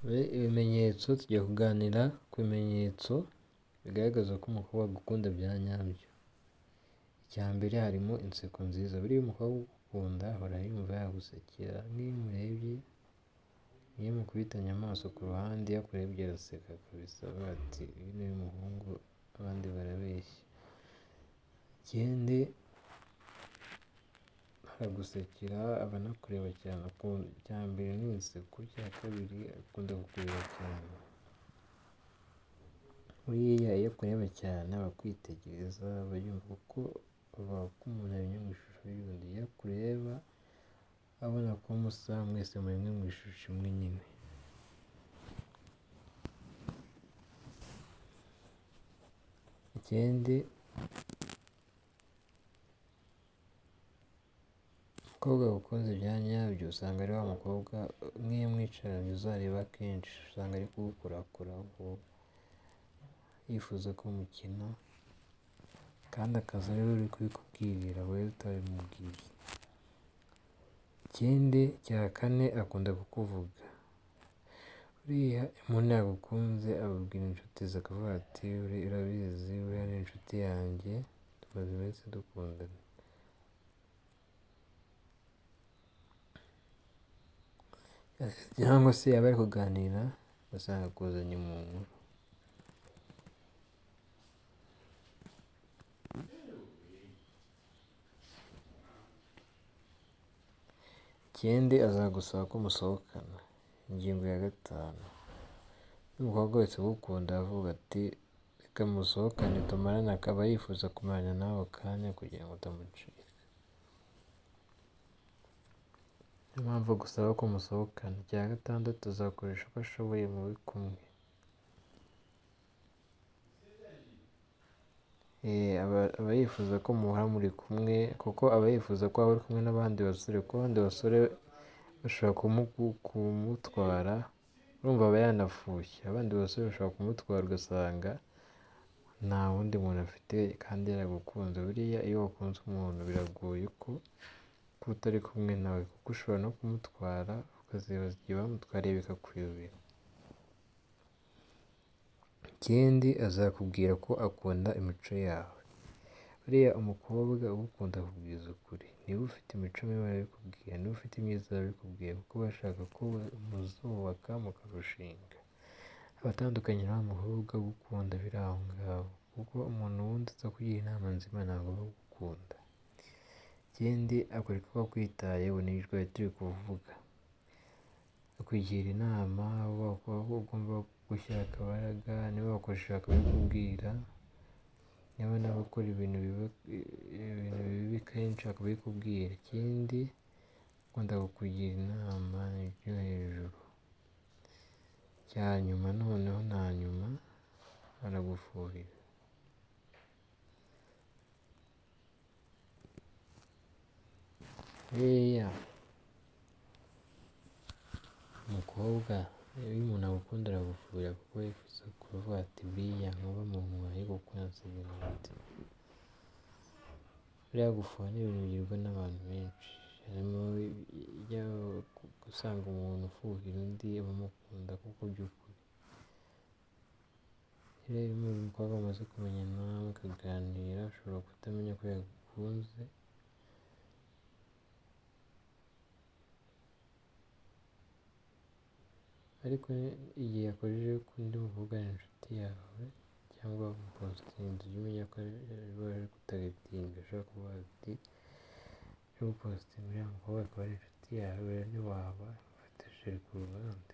Ibimenyetso, tugiye kuganira ku bimenyetso bigaragaza ko umukobwa agukunda bya nyabyo. Icya mbere harimo inseko nziza. Buriya umukobwa ugukunda ahora yumva yagusekera, nk'iyo umurebye, iyo mukubitanye amaso ku ruhande, iyo akurebye araseka kabisa, avuga ati uyu ni we muhungu abandi barabeshya. Ikindi aragusekera, aba anakureba cyane, icya mbere ni inseko, icya kabiri akunda kukureba cyane. Buriya iyo akureba cyane aba akwitegereza, aba yumva kuko bavuga ko umuntu aremye mu ishusho y'undi. Iyo akureba abona ko musa, mwese muremwe mu ishusho imwe nyine. Ikindi umukobwa wagukunze bya nyabyo usanga ari wa mukobwa nk'iyo mwicaranye uzareba kenshi usanga ari kugukorakoraho, yifuza ko mukina kandi akaza ari we uri kubikubwirira wowe utabimubwiye. Ikindi cya kane akunda kukuvuga. Buriya umuntu yagukunze ababwira inshuti ze akavuga ati urabizi uriya ni inshuti yanjye tumaze iminsi dukundana. Cyangwa se yaba ari kuganira ugasanga akuzanye mu nkuru. Ikindi azagusaba ko musohokana. Ingingo ya gatanu, n'umukobwa wese ugukunda avuga ati reka musohokane tumarane, akaba yifuza kumarana nawe akanya kugira ngo utamucika. Niyo mpamvu agusaba ko musohokana. Icya gatandatu, azakoresha uko ashoboye mube kumwe. Aba yifuza ko muhora muri kumwe, kuko aba yifuza ko waba uri kumwe n'abandi basore, kuko abandi basore bashobora kumutwara, urumva aba yanafushye. Abandi basore bashobora kumutwara ugasanga nta wundi muntu afite kandi yaragukunze. Buriya iyo wakunze umuntu biragoye ko utari kumwe nawe, kuko ushobora no kumutwara ukazibaza igihe bamutwariye bikakuyobera. Ikindi azakubwira ko akunda imico yawe. Buriya umukobwa ugukunda akubwiza ukuri, niba ufite imico mibi arabikubwira, niba ufite imyiza arabikubwira, kuko bashaka ko muzubaka mukarushinga. Aba atandukanye na wa mukobwa ugukunda biri aho ngaho, kuko umuntu wundi utakugira inama nzima ntabwo aba agukunda. Ikindi akwereka ko akwitayeho, ni ijwi turi kuvuga, akugira inama, aho ugomba gushyira akabaraga, niba wakoresheje akabikubwira, niba nawe ukora ibintu bibi kenshi akabikubwira. Ikindi akunda kukugira inama ibyo hejuru. Icya nyuma noneho na nyuma aragufuhira. Buriya umukobwa iyo umuntu agukunda aragufuhira, kuko yifuza kuvuga ati buriya nkuba mu ntwaye kuko yansize ati. Buriya gufuha ni ibintu bigirwa n'abantu benshi, harimo gusanga umuntu ufuhira undi abamukunda kuko by'ukuri. Rero iyo umukobwa mumaze kumenyana mukaganira, ushobora kutamenya ko yagukunze. Ariko igihe yakojeje ko undi muvugana inshuti yawe cyangwa wamupositinze, ujye umenya ko ari gutaritinga, ashobora kuvuga ati uri gupositinga uriya mukobwa akaba ari inshuti yawe, rero ntiwaba ufite sheri ku ruhande.